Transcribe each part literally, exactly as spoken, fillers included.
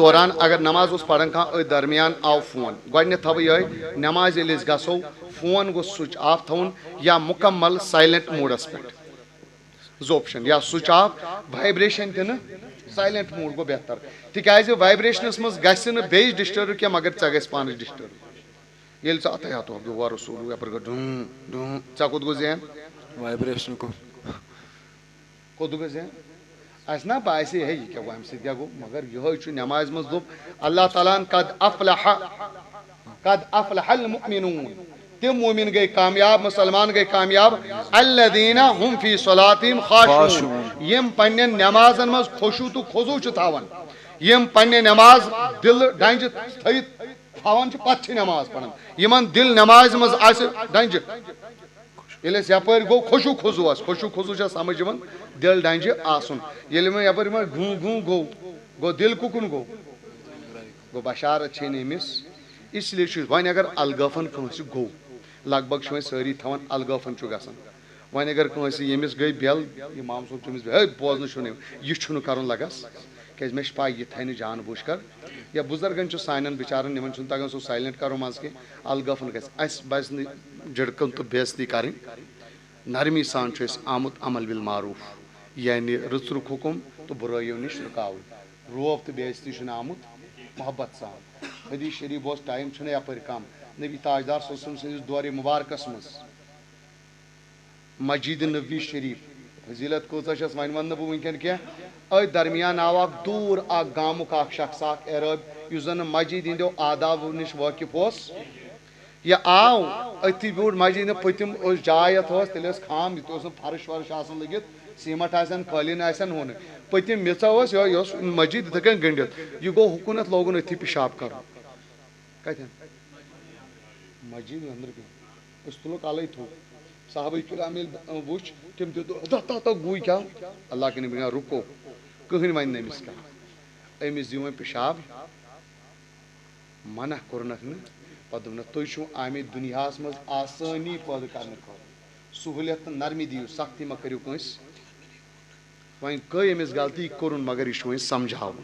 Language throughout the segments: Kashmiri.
دوران اگر نماز اوس پران کانٛہہ، أتھۍ درمیان آو فون۔ گۄڈٕنٮ۪تھ تھاوو یِہوٚے، نمازِ ییٚلہِ أسۍ گژھو، فون گوٚژھ سُچ آف تھاوُن یا مُکمل سایلنٹ موڈس پٮ۪ٹھ۔ زٕ آپشن، یا سُچ آف، وایبریشن تہِ نہٕ، سایلنٹ موڈ گوٚو بہتر۔ تِکیازِ وایبریشنس منٛز گژھِ نہٕ بیٚیِس ڈسٹرب کینٛہہ، مگر ژےٚ گژھِ پانس ڈسٹرب۔ ییٚلہِ ژٕ اتھے ہتھ گوٚو رسول یپٲرۍ گوٚو ڈُم ڈُم، ژےٚ کوٚت گوٚو ذہن؟ وایبریشن کوٚر۔ کوٚت گوٚو ذہن؟ اسہِ نا باسہِ ہے، یہِ کیٛاہ گوٚو، امہِ سۭتۍ کیٛاہ گوٚو؟ مگر یِہوٚے چھُ نمازِ منٛز دوٚپ اللہ تعالیٰ ہن، قد افلح، قد افلح المؤمنون۔ تِم مومن گٔے کامیاب، مسلمان گٔے کامیاب، الذین هم فی صلاتہم خاشعون۔ خاشعون۔ یِم پننٮ۪ن نمازن منٛز خشوع تہٕ خضوع چھِ تھاوان، یِم پننہِ نماز دِلہٕ ڈنجہِ تھٲیِتھ تھاوان چھِ، پتہٕ چھِ نماز پران۔ یِمن دِل نمازِ منٛز آسہِ ڈنجہِ، ییٚلہِ أسۍ یپٲرۍ گوٚو خشوع خضوع آسہِ، خشوع خضوع چھا سمجھ یِوان؟ دِل ڈنجہِ آسُن۔ ییٚلہِ وۄنۍ یپٲرۍ یِوان گوٗ گوٗ گوٚو، گوٚو دِل کُکُن گوٚو؟ گوٚو بشارت چھے نہٕ أمِس۔ اس لیے چھُ وۄنۍ اگر الگٲفن کٲنٛسہِ گوٚو، لگ بگ چھِ وۄنۍ سٲری تھاوان الگٲفن چھُ گژھان۔ وۄنۍ اگر کٲنٛسہِ ییٚمِس گٔے بٮ۪ل، امام صٲب چھُ أمِس، ہے، بوزنہٕ چھُنہٕ یِوان، یہِ چھُنہٕ کرُن لگس، کیازِ مےٚ چھِ پاے یہِ تھایہِ نہٕ جان بوٗجھ کر۔ یا بُزرگن چھُ سانٮ۪ن بِچارن، یِمن چھُنہٕ تگان سُہ سایلنٹ کرُن منٛزٕ کینٛہہ، الگٲفن گژھِ۔ اسہِ پزِ نہٕ جھڑکُن تہٕ بے عزتی کرٕنۍ۔ نرمی سان چھُ اسہِ آمُت عمل بالمعروف، یعنی رٕژرُک حُکم تہٕ بُرٲیِو نِش رُکاوُن۔ روب تہٕ بے عزتی چھُنہٕ آمُت، محبت سان۔ حدیث شریف بوز، ٹایم چھُنہٕ یپٲرۍ کم۔ نبی تاجدار صلی اللہ علیہ وسلم سٕنٛدِس دورِ مبارکس منٛز مسجد نبوی شریف، فضیلت کۭژاہ چھس وۄنۍ ونہٕ نہٕ بہٕ وٕنکیٚن کینٛہہ۔ أتھۍ درمیان آو اکھ دوٗر اکھ گامُک اکھ شخص، اکھ عرب، یُس زن نہٕ مسجد ہٕنٛدیو آدابو نِش وٲقف اوس۔ یہِ آو أتھی بیوٗٹھ مسجد ہٕنٛدِ پٔتِم اوس جاے یتھ اوس، تیٚلہِ ٲس خام، یہِ تہِ اوس نہٕ فرٕش ورٕش آسان لٔگِتھ، سیٖمٹ آسن، قٲلیٖن آسن، ہُہ نہٕ۔ پٔتِم میٚژا ٲس، یہِ یہِ اوس مسجد یِتھے کٔنۍ گٔنڈِتھ۔ یہِ گوٚو ہُکُن، اتھ لوگُن أتھی پِشاب کرُن۔ کتٮ۪ن؟ مسجد أنٛدرٕ کِنۍ۔ أسۍ تُلُکھ الے تھوٚد۔ صحابہ کرام ییٚلہِ وُچھ، تِم تہِ دوٚپ، "تتھ، تتھ، تتھ گوٗے کیٛاہ؟" اللہ کے نبی نے کہا، "رُکو، کٕہٕنۍ ونہِ نہٕ أمِس کانٛہہ۔ أمِس دِیِو وۄنۍ پِشاب۔" منع کوٚرنکھ نہٕ۔ پتہٕ دوٚپنکھ، "تُہۍ چھِو آمٕتۍ دُنیاہس منٛز آسٲنی پٲدٕ کرنہٕ خٲطرٕ۔ سہوٗلیت تہٕ نرمی دِیِو، سختی مہ کٔرِو کٲنٛسہِ۔" وۄنۍ گٔے أمِس غلطی، یہِ کوٚرُن، مگر یہِ چھُ وۄنۍ سمجھاوُن۔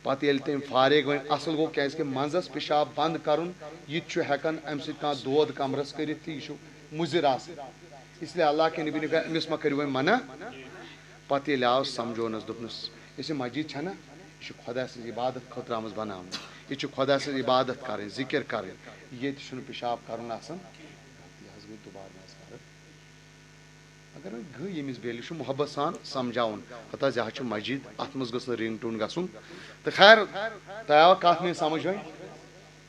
پتہٕ ییٚلہِ تٔمۍ فارغ وۄنۍ اصل گوٚو، کیازِ کہِ منٛزس پِشاب بنٛد کرُن، یہِ تہِ چھُ ہٮ۪کان امہِ سۭتۍ کانٛہہ دود کمرس کٔرِتھ تہٕ یہِ چھُ مُضر آسان۔ اس لیے اللہ کے نبی نے کہا، أمِس مہ کٔرِو وۄنۍ منع۔ پتہٕ ییٚلہِ آو سمجھونس، دوٚپنس، یۄس یہِ مسجد چھنہ، یہِ چھِ خۄداے سٕنٛز عبادت خٲطرٕ آمٕژ بناونہٕ۔ یہِ چھِ خۄداے سٕنٛز عبادت کرٕنۍ، ذکر کرٕنۍ۔ ییٚتہِ چھُنہٕ پِشاب کرُن آسان۔ یہِ حظ گٔے دُبارٕ نہٕ حظ کرٕنۍ۔ اگر وۄنۍ گٔے ییٚمِس بیٚیہِ، یہِ چھُ محبت سان سمجھاوُن، ہتا زِ ہا چھُ مسجد، اتھ منٛز گٔژھ نہٕ رنگ ٹون گژھُن۔ تہٕ خیر، تۄہہِ آوا کتھ میٲنۍ سمجھ وۄنۍ؟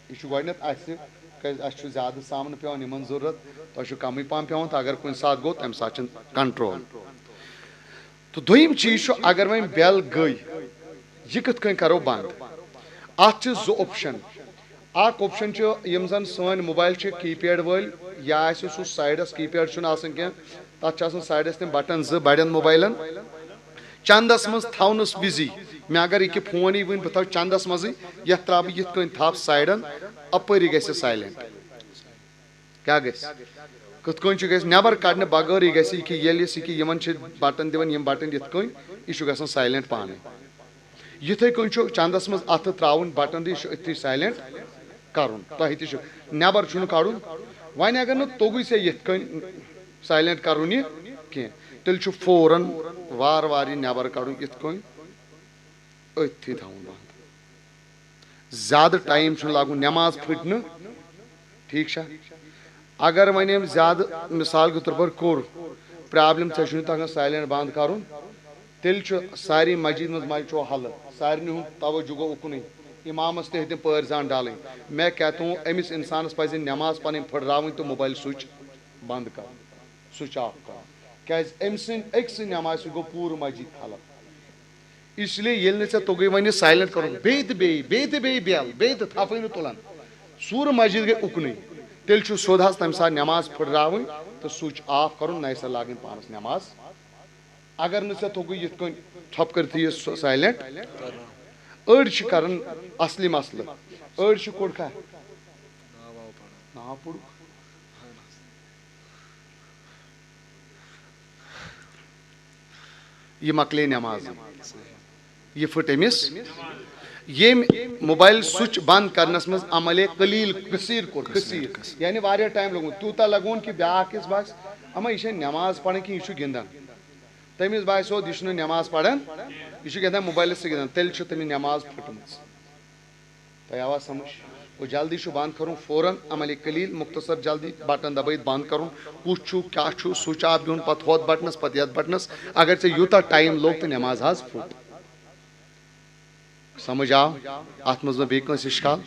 یہِ چھُ گۄڈٕنٮ۪تھ اسہِ، کیازِ اسہِ چھُ زیادٕ سامنہٕ پٮ۪وان یِمن ضروٗرت، تۄہہِ چھُ کمٕے پہم پٮ۪وان، تہٕ اگر کُنہِ ساتہٕ گوٚو، تمہِ ساتہٕ چھُنہٕ کنٹرول۔ تہٕ دوٚیِم چیٖز چھُ، اگر وۄنۍ بیل گٔے، یہِ کِتھ کٔنۍ کرو بنٛد؟ اتھ چھِ زٕ آپشن۔ اکھ آپشن چھُ، یِم زن سٲنۍ موبایل چھِ کی پیڈ وٲلۍ، یا آسہِ سُہ سایڈس، کی پیڈ چھُنہٕ آسان کینٛہہ، تتھ چھِ آسان سایڈس تِم بٹن زٕ بڑٮ۪ن موبایلن۔ چندس منٛز تھاونس وِزی، مےٚ اگر یہِ کہِ فون یی وٕنۍ، بہٕ تھاوٕ چندس منٛزٕے، یتھ ترٛاوٕ بہٕ یِتھ کٔنۍ تھپھ سایڈن، اپٲری گژھِ سایلنٹ۔ کیٛاہ گژھِ؟ کِتھ کٔنۍ چھُ گژھِ؟ نٮ۪بر کڑنہٕ بغٲرٕے گژھِ یہِ کہِ ییٚلہِ أسۍ یہِ کہِ یِمن چھِ بٹن دِوان، یِم بٹن یِتھ کٔنۍ، یہِ چھُ گژھان سایلنٹ پانے۔ یِتھے کٔنۍ چھُ چندس منٛز اتھٕ ترٛاوُن بٹن تہٕ یہِ چھُ أتھی سایلنٹ کرُن۔ تۄہہِ تہِ چھُ، نٮ۪بر چھُنہٕ کڑُن۔ وۄنۍ اگر نہٕ توٚگُے ژےٚ یِتھ کٔنۍ سایلنٹ کرُن یہِ کینٛہہ، تیٚلہِ چھُ فوراً وارٕ وارٕ یہِ نٮ۪بر کڑُن یِتھ کٔنۍ، أتھی تھاوُن بنٛد۔ زیادٕ ٹایم چھُنہٕ لاگُن نٮ۪ماز پھٕٹنہٕ، ٹھیٖک چھا؟ اگر وۄنۍ أمۍ زیادٕ، مثال کے طور پر، کوٚر پرابلم، ژےٚ چھُنہٕ تگان سایلنٹ بنٛد کرُن، تیٚلہِ چھُ ساری مسجد منٛز مجہِ چو حلہٕ، سارنٕے ہُنٛد توجہ گوٚو اُکنُے، امامس تہِ ہیٚتِن پٲرۍ زان ڈلٕنۍ۔ مےٚ کیٛاہ تُہُنٛد، أمِس انسانس پزِ نٮ۪ماز پنٕنۍ پھٕٹراوٕنۍ تہٕ موبایل سُچ بنٛد کرُن، سُچ آف کرُن، کیٛازِ أمۍ سٕنٛدِ أکۍ سٕنٛدِ نٮ۪مازِ سۭتۍ گوٚو پوٗرٕ مسجد خلل۔ اس لیے ییٚلہِ نہٕ ژےٚ توٚگُے وۄنۍ یہِ سایلنٹ کرُن، بیٚیہِ تہٕ بیٚیہِ، بیٚیہِ تہٕ بیٚیہِ بیل، بیٚیہِ تہٕ تھپھٕے نہٕ تُلان، سورٕ مسجد گٔے اُکنُے، تیٚلہِ چھُ سیوٚد حظ تَمہِ ساتہٕ نٮ۪ماز پھٕٹراوٕنۍ تہٕ سُچ آف کرُن، نَیہِ سرٕ لاگٕنۍ پانَس نٮ۪ماز۔ اگر نہٕ ژےٚ توٚگُے یِتھ کٔنۍ ژھۄپہٕ کٔرِتھٕے یہِ سُہ سایلنٹ، أڑۍ چھِ کران اصلی مسلہٕ، أڑۍ چھِ کوٚڑ کھا ناو پوٚرُکھ۔ یہِ مۄکلے نٮ۪ماز، یہِ پھٕٹ أمِس۔ ییٚمۍ موبایل سُچ بنٛد کرنس منٛز عملے قلیل کثیر کوٚر، کثیر، یعنی واریاہ ٹایم لوٚگمُت، تیوٗتاہ لگوُن کہِ بیٛاکھ یُس باسہِ، اما یہِ چھےٚ نٮ۪ماز پران کِنہٕ یہِ چھُ گِنٛدان۔ تٔمِس باسیو، یہِ چھُنہٕ نٮ۪ماز پران، یہِ چھُ گِنٛدان، موبایلس سۭتۍ گِنٛدان، تیٚلہِ چھُ تٔمِس نٮ۪ماز پھٕٹمٕژ۔ تۄہہِ آوا سمجھ؟ گوٚو جلدی چھُ بنٛد کرُن فوراً، عملے قلیل، مختصر جلدی، بٹن دبٲیِتھ بنٛد کرُن۔ کُس چھُ، کیٛاہ چھُ، سُچ آف دیُن، پتہٕ ہۄتھ بٹنس، پتہٕ یتھ بٹنس۔ اگر ژےٚ یوٗتاہ ٹایم لوٚگ تہٕ نٮ۪ماز حظ پھُٹ۔ سمجھ آو؟ اتھ منٛز ما بیٚیہِ کٲنٛسہِ اشکال؟